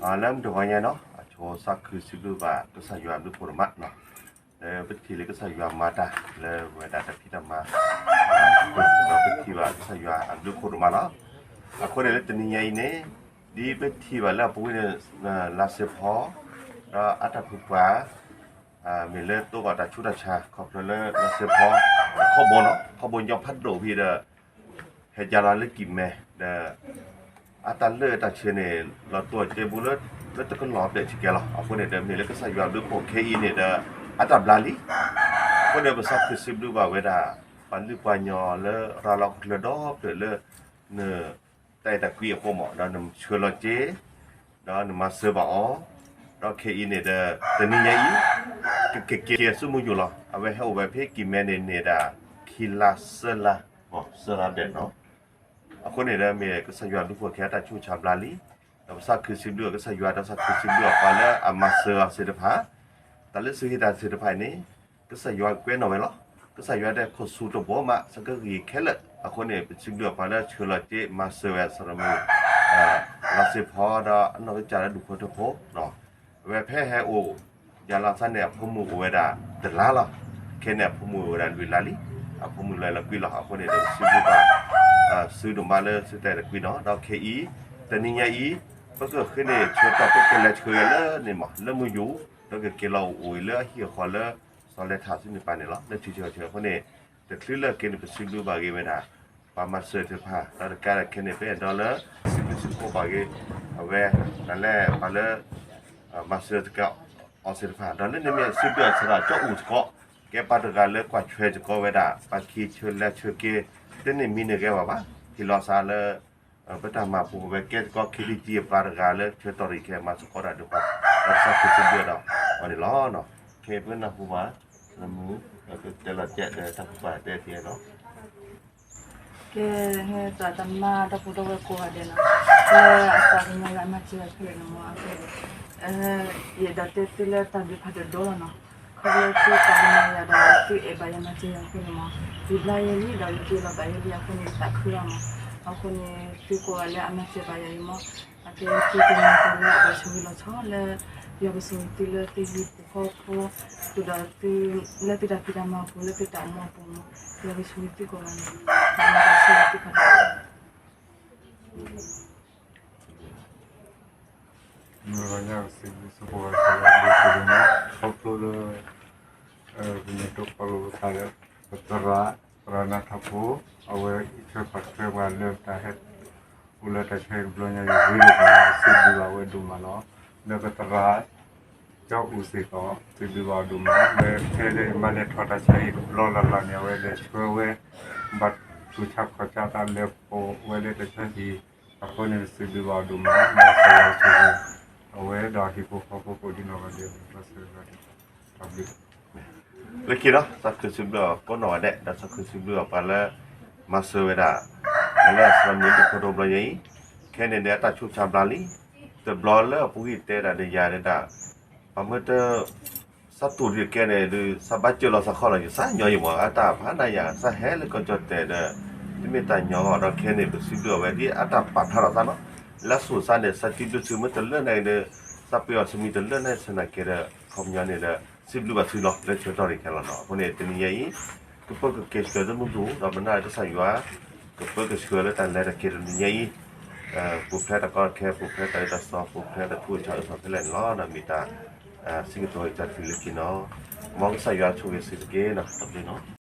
လၢမုၢ်တဂီၤညါနီၤ အဆိသးခုစံးဘျုးဘၣ်ကစၢ်ယွၤအဘျုးဖှိၣ်ဒိၣ်မးနီၤ, လၢပထံၣ်လၢကစၢ်ယွၤမၤတၢ်လၢဝဲဒၣ်တၢ်ဖံးတၢ်မၤ ဒီးပထံၣ်ဘၣ်ကစၢ်ယွၤအဘျုးဖှိၣ်ဒိၣ်မးလီၤ. အဃိန့ၣ်လၢတနံၤညါအံၤန့ၣ် ဒ်ပထံၣ်ဘၣ်လၢအပူၤကွံာ်န့ၣ် လါစ့ဖီ ဒီးအတၢ်ဖုပှၤ မ့ၢ်လၢတိၢ်ကီၢ်တၢ်ဆူးတၢ်ဆါ ခီဖျိလၢလါစ့ဖီ ခီဘိနီၤ ခီဘိညီဖးဒိၣ်ဝံၤဒီး ဟဲကၢ်လီၤလၢကံၢ်မဲ ဒီး အတၢ်လၢတၢ်ဆၢန့ၣ် လီၤတိၢ်ကဲဘူးလၢ လၢတကလီၤဘျဲၣ်ဆံကဲလီၤ. အဃိန့ၣ်ဒီး မ့ၢ်လၢကစၢ်ယွၤဘျုးဖှိၣ်ခဲအံၤန့ၣ်ဒီး အတၢ်ဘျါလံ. အဃိန့ၣ် ပသးခုစံးဘျုးဘၣ်ဝဲဒၣ် ပှၤလုၢ်ပှၤကညီလၢရၤလီၤကကျၢၤဒီဖျၢၣ်လၢ န တၢ်အဲၣ်တၢ်ကွံအဃိမး ဒီးနဆှၢလီၤစ့ ဒီးနမၤစၢၤဘၣ်အီၤ, ဒီးခဲအံၤန့ၣ်ဒီး တနံၤညါအံၤ ကက့ၤက့ၤဆူမုၢ်ယူၤလီၤ. အဝဲဟဲအိၣ်ဝဲဖဲကံၢ်မဲန့ၣ်န့ၣ်ဒၣ် ခံလါသၢလါ သၢလါဘျဲၣ်နီၤ. အဃိန့ၣ်ဒီးမ့ၢ်ကစၢ်ယွၤဘျုးဖှိၣ်ခဲအံၤတၢ်ဆူးတၢ်ဆါဘျါလံ. ဒီးပသးခုစံးဘျုးကစၢ်ယွၤ ဒီးသးခုစံးဘျုးအပှၤလၢအမၤစၢၤအီၤသ့ၣ်တဖၣ် တၢ်လၢသုဟ့ၣ်တၢ်သ့ၣ်တဖၣ်အံၤန့ၣ် ကစၢ်ယွၤကွဲးနီၣ်ဝဲလီၤ. ကစၢ်ယွၤဒဲးခိၣ်ဆူတဘိမး သကဂံၢ်ခဲလၢာ်. အဃိန့ၣ် ပစံးဘျုးအပှၤလၢဆှၢလီၤစ့မၤစၢၤဝဲအသရၣ်မုၣ် လါစ့ဖီ ဒီးအနီၢ်ကစၢ်လၢဒူၣ်ဖိထၢဖိ အဝဲဖဲဟဲအိၣ် ယၤလီၤသးန့ၣ် အဖိမုၣ်အိၣ်ဝဲဒၣ်တလါလီၤ. ခဲန့ၣ် အဖိမုၣ်အိၣ်ဝဲဒၣ်လွံၢ်လါလံ. အဖိမုၣ်လၢလီၤကွံာ်လီၤ. အဃိန့ၣ်ဒီး ပစံးဘျုးဘၣ် သုဒိၣ်မးလၢသုတၢ်အဲၣ်တၢ်ကွံနီၤ. ဒီးခဲအံၤ တနံၤညါအံၤ ပကဃ့န့ၢ်ဆၢကတီၢ် ပကလဲၤဆှၢဂ့ၤလၢန့ၣ်မး လၢမုၢ်ယူၤ ပကက့ၤလီၤအိၣ်ဂ့ၤလၢအဟံၣ်အဃီလၢ စီၤလဲၤထးဆူန့ၣ်ပၤန့ၣ်လီၤ. လၢထံဆၢကီၢ်ဆၢအဃိန့ၣ် တချုးလၢက့ၤန့ၣ် ပစံးဘျုးဘၣ်ဂ့ၤဝဲဒၣ် ပှၤမၤစၢၤသ့ၣ်တဖၣ် ဒီးတကးဒံးခဲန့ၣ် ပအဲၣ်ဒိးလၢ စံးဘျုးစံးဖှိၣ်ဘၣ်ဂ့ၤ အဝဲ တၢ်လၢပှၤလၢ မၤစၢၤတကးအီၤသ့ၣ်တဖၣ် ဒီးလၢန့ၣ်မ့ၢ်စံးဘျုးအီၤစ့ၢ်ကီး ကဲပှၤတဂၤလၢကွၢ်ထွဲစ့ၢ်ကီးဝဲဒၣ် ပှၤခံဆၢလဲၤဆၢက့ၤ တန့ၢ်မံန့ၢ်ဂဲၤဘၣ်ဘၣ် ဟ့ၣ်လီၤသးလၢ ပတၢ်မၤပူၤဝဲကဲစ့ၢ်ကီး ခံထံၣ်တံၢ်အပှၤတဂၤလၢ ဆၢကတီၢ်ရံၣ်ခဲ မၤသကိးတၢ်ဒိၣ်ပှၤ ဒီးသးခုစံးဘျုးဒီး အီၤန့ၣ်လီၤ. ခဲအံၤပနၢ်ဟူဘၣ် သရၣ်မုၣ် ဒီးကတဲလီၤကဲဒီးတၢ်ကူၣ်ဘၣ်တဲသ့နီၤ ကဲ ဟဲသးသမါဒီပုၢ်ဒီဝဲၢ်ကိးဂၤဒဲးနီၤ, လၢအသးကညီၤလၢအမၤစၢၤယၤခဲလၢာ်န့ၣ်မ့ၢ် အဃိ ယအဲၣ်ဒိးတဲသုလၢတၢ်ဘျုးဖးဒိၣ်ဒိၣ်လီၤနီၤ, ခီဖျိသုသးကညီၤယၤဒီးသုအဲၣ်ဘၣ်ယၤမၤစၢၤယၤအဃိန့ၣ်မ့ၢ် ယဘျါယဲလံ ဒီးယက့ၤလီၤဘၣ်ယဲလံအဃိန့ၣ် ယသးခုလီၤနီၤ, အဃိန့ၣ် သုကိးဂၤလၢအမၤစၢၤဘၣ်ယၤအံၤမ့ၢ် အကဲသုကမၤစၢၤလၢအဘၣ်ဆိၣ်ဂ့ၤလီၤဆီလၢ ယွၤကဆိၣ်ဂ့ၤသုလၢသုဟံၣ်ပူၤဃီပူၤ ဃုာ်ဒီးသု လၢသုတၢ်ဖံးတၢ်မၤအပူၤ လၢသုတၢ်အိၣ်မူအပူၤန့ၣ် ယွၤကဆိၣ်ဂ့ၤသုကိးဂၤန့ၣ် မၤစၢၤသုဖးဒိၣ် မုၢ်ဂီၤညါကစံးဘျုးစံးဖှိၣ်ဘၣ်ကစၢ်ယွၤအဘျုးအဖှိၣ်ဒိၣ်မး ခီဖျိလၢ ပမ့ၢ်တခီလိာ်ပသးဒီး ပသရၣ် သရၣ်နါထီၣ်ဖိ အဝဲအံးထွဲကွၢ်ထွဲပှၤလၢတၢ်ဟဲ အိၣ်လၢတၢ်ဆါဟံၣ်တဘျီညါအံၤ ဂ့ၤဒိၣ်မးစံးဘျုးဘၣ်ဝဲဒိၣ်မးလီၤ. လၢပသရၣ် ကၠီအူစ့ၢ်ကီး စံးဘျုးဘၣ်အီၤဒိၣ်မး လၢဖဲလၢယမၤလဲၤထီၣ်တၢ်ဆါဟံၣ်တဘျီလၢ်လၢ်န့ၣ် အဝဲလဲၤဆှၢဝဲ ဘၣ်တူၢ်ဆါခီၣ်ဆါတၢ်လဲၤပိာ်ဝဲလၢတၢ်ဆါဟံၣ် အဃိန့ၣ် စံးဘျုးဘၣ်အီၤဒိၣ်မး မၤစၢၤယွၤဆိၣ်ဂ့ၤ အဝဲဒီးဟံၣ်ဖိဃီဖိကိးဒံနီၢ်ဂၤဒဲး တၢ်ဘျုး လၢခံဒီး သးခုစံးဘျုးအီၤကိးနီၢ်ဂၤဒဲး ဒီးသးခုစံးဘျုးအီၤပှၤလၢ မၤစၢၤဝဲဒၣ် လၢအသရၣ်မုၣ်ဒူၣ်ဖိဒိၣ်ဘျီညါအံၤ ခဲန့ၣ်ဒီးအတၢ်ဆူးတၢ်ဆါဘျါလံ. တဘျီလၢအပူၤကွံာ်တဲဒၣ်ဒီးယၤဒၣ် ပှၤမ့ၢ်တ သးတူၢ်တကဲန့ၣ်ဒီး သးဘၣ်စၢၤလီၤသးခီလီၤ ယသးညီယမး အတၢ်ဖးနးယၤ သးဟဲလၢကီၢ်ကၠီၣ်တဲာ်ဒီး တမ့ၢ်တၢ်ညီအီၤဒီးခဲန့ၣ် ပစံးဘျုးအီၤဝဲဒ်အတၢ်ပာ်ဖျါထီၣ်သးနီၤ လၢအသူၣ်အသးန့ၣ် သးစံးဘျုးသုမ့ၢ်တလၢန့ၣ်ဒီး သးပှ့ၤအီၤသုမ့ၢ်တလၢန့ၣ် သနာ်က့ဒီး ခီပညီန့ၣ်ဒီး စံးဘျုးဘၣ်သုလီၤလၢဆၢကတီၢ်ရံၣ်ခဲလီၤနီၤ အဃိန့ၣ် တနံၤညါအံၤ ကပၢကက့ၤဆှၢလၢမုၢ်ပူၤ ဒီးပနာ်လၢကစၢ်ယွၤ ကပၢကဆှၢလၢတၢ်လဲၤတၢ်က့ၤတနံၤညါအံၤ ပူၤဖျဲးတၢ်ကီတၢ်ခဲ ပူၤဖျဲးတၢ်အၢတၢ်သီ ပူၤဖျဲးတၢ်ဆူးတၢ်ဆါအၢသီဖဲလဲၣ်န့ၣ်လီၤ. ဒီးမ့ၢ်တၢ် စံးကတိၤကစၢ်တဖုလၢခံနီၤ မ်ကစၢ်ယွၤဆိၣ်ဂ့ၤသုတက့ၢ်နီၤ တၢ်ဘျုးနီၤ